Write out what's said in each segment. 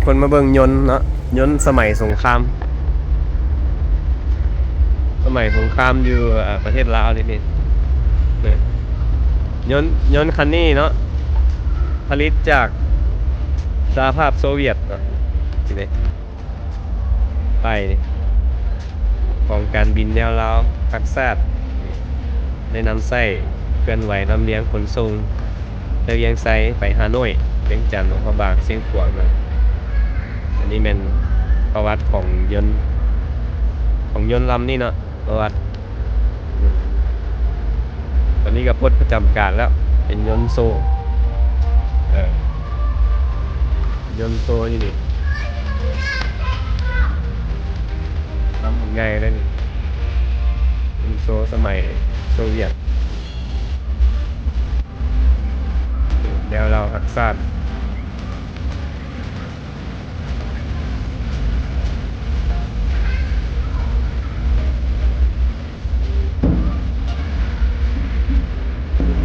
ຄົນມາເບິ່ງຍົນເນາະ, ຍົນສະໄໝສົງຄາມ, ສະໄໝສົງຄາມຢູ່ ເອີ ປະເທດລາວນີ້ ນີ້ ຍົນ ຍົນຄັນນີ້ເນາະ ຜະລິດຈາກສະຫະພາບໂຊວຽດເນາະ ນີ້ ປ້າຍນີ້ ຂອງການບິນແນວລາວຮັກຊາດ ໄດ້ນຳໃຊ້ເຄື່ອນໄຫວລຳລຽງຂົນສົ່ງ ແຕ່ວຽງໄຊໄປຮ່າໂນ້ຍ, ວຽງຈັນ, ຫຼວງພະບາງ, ຊຽງຂວາງນະ. ອັນນີ້ແມ່ນປະຫວັດຂອງຍົນ ຂອງຍົນລຳນີ້ເນາະ, ປະຫວັດ. ຕອນນີ້ກໍປົດປະຈຳການແລ້ວ ເປັນຍົນໂຊ ເອີ ຍົນໂຊຢູ່ນີ້ ລຳໃຫຍ່ເລີຍນີ້ ເປັນໂຊສະໄໝໂຊວຽດ ແນວລາວຮັກຊາດ.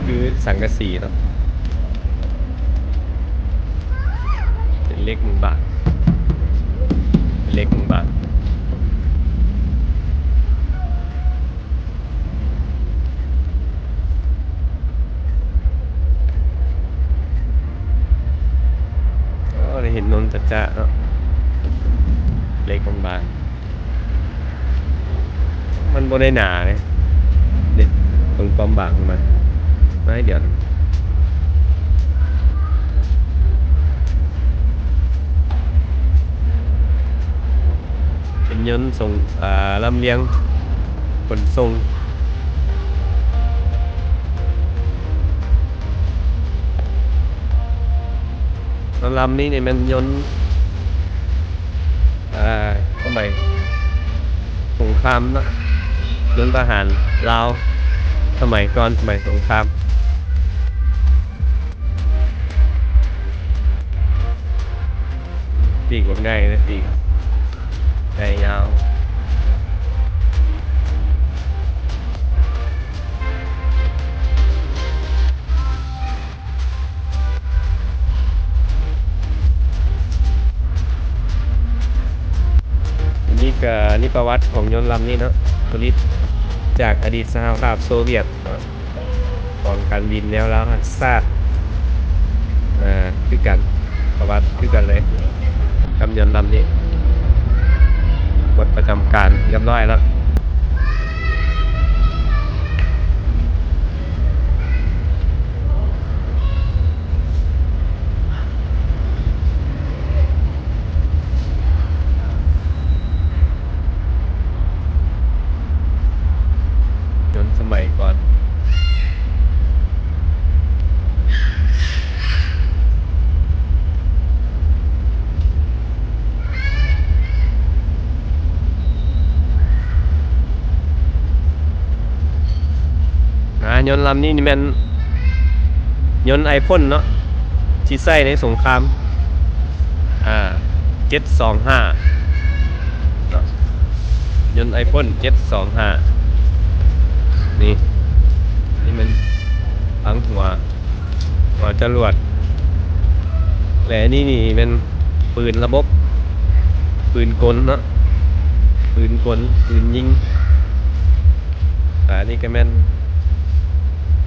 ຄືສັງກະສີເນາະ ເປັນເຫຼັກບາງໆ ເປັນເຫຼັກບາງໆ. ໂອ້ ໄດ້ເຫັນນົນຈະຈະເນາະ ເຫຼັກບາງໆ ມັນບໍ່ໄດ້ໜາເດ້ ເບິ່ງຄວາມບາງຂອງມັນ ໜ້ອຍດຽວ. ເປັນຍົນສົ່ງ ອາ ລຳລຽງຂົນສົ່ງ. ລຳນີ້ນີ້ແມ່ນຍົນ ອາ ສະໄໝສົງຄາມເນາະ, ຍົນທະຫານລາວສະໄໝກ່ອນ ສະໄໝສົງຄາມ. ປີກບັກໃຫຍ່ເລີຍ ປີກໃຫຍ່ຍາວ. ນີ້ກະ ນີ້ປະຫວັດຂອງຍົນລຳນີ້ເນາະ, ຜະລິດຈາກອະດີດສະຫະພາບໂຊວຽດເນາະ. ກອງການບິນແນວລາວຮັກຊາດ ເອີ ຄືກັນ ປະຫວັດຄືກັນເລີຍກັບຍົນລຳນີ້. ໝົດປະຈຳການຮຽບຮ້ອຍແລ້ວ. ຍົນສະໄໝກ່ອນ. ອາ ຍົນລຳນີ້ນີ້ແມ່ນຍົນໄອພົນເນາະ ທີ່ໃຊ້ໃນສົງຄາມ ອາ ເຈັດສອງຫ້າເນາະ, ຍົນໄອພົນເຈັດສອງຫ້າ. ນີ້ ນີ້ແມ່ນຝັງຫົວ ຫົວຈະຫຼວດ ແລະ ອັນນີ້ນີ້ແມ່ນປືນລະບົບ ປືນກົນເນາະ, ປືນກົນ ປືນຍິງ. ອາ ອັນນີ້ກໍແມ່ນ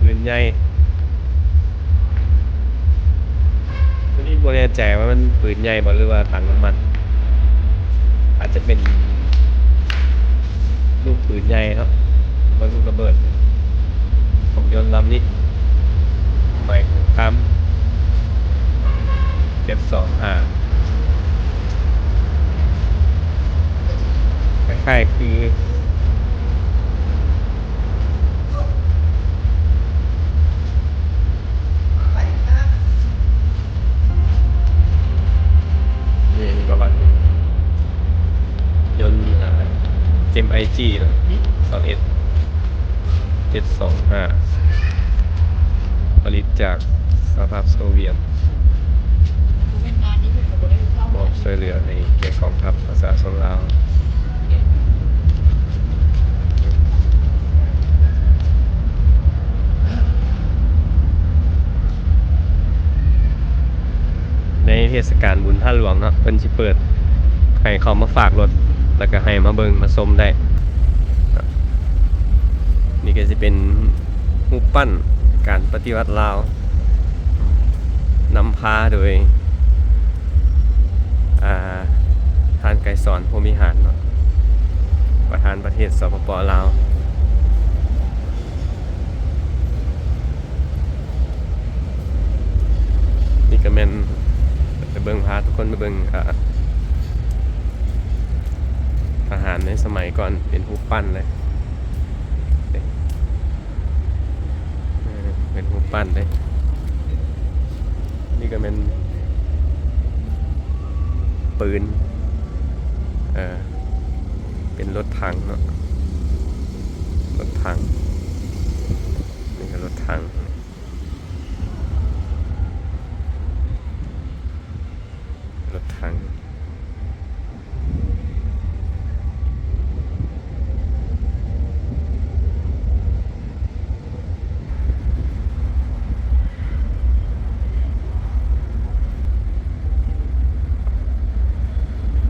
ປືນໃຫຍ່. ອັນນີ້ບໍ່ແນ່ໃຈວ່າມັນປືນໃຫຍ່ບໍ່ ຫຼືວ່າຖັງນ້ຳມັນ, ອາດຈະເປັນລູກປືນໃຫຍ່ເນາະ ຫຼືວ່າລູກລະເບີດຂອງຍົນລຳນີ້. ໄມໂຄຣກຣາມ ເຈັດສອງຫ້າ ຄ້າຍໆຄື ນີ້ ນີ້ປະຫວັດຍົນ ອາ ເອັມໄອຈີ ເນາະ ຊາວເອັດ ເຈັດສອງຫ້າ ຜະລິດຈາກສະຫະພາບໂຊວຽດ ມອບຊ່ວຍເຫຼືອໃຫ້ແກ່ກອງທັບປະຊາຊົນລາວ. ໃນ ເທດສະການບຸນທາດຫຼວງເນາະ ເພິ່ນຊິເປີດໃຫ້ເຂົ້າມາຝາກລົດ ແລ້ວກໍໃຫ້ມາເບິ່ງມາຊົມໄດ້. ນີ້ກໍຊິເປັນຮູບປັ້ນການປະຕິວັດລາວ ນຳພາໂດຍ ອ່າ ທ່ານ ໄກສອນ ພົມວິຫານເນາະ ປະທານປະເທດ ສປປ ລາວ. ນີ້ກໍແມ່ນ ໄປເບິ່ງ ພາທຸກຄົນໄປເບິ່ງ ອ່າ ທະຫານໃນສະໄໝກ່ອນ ເປັນຮູບປັ້ນເລີຍ ເປັນຮູບປັ້ນເດ້. ນີ້ກໍແມ່ນປືນ ເອີ ເປັນລົດຖັງເນາະ ລົດຖັງ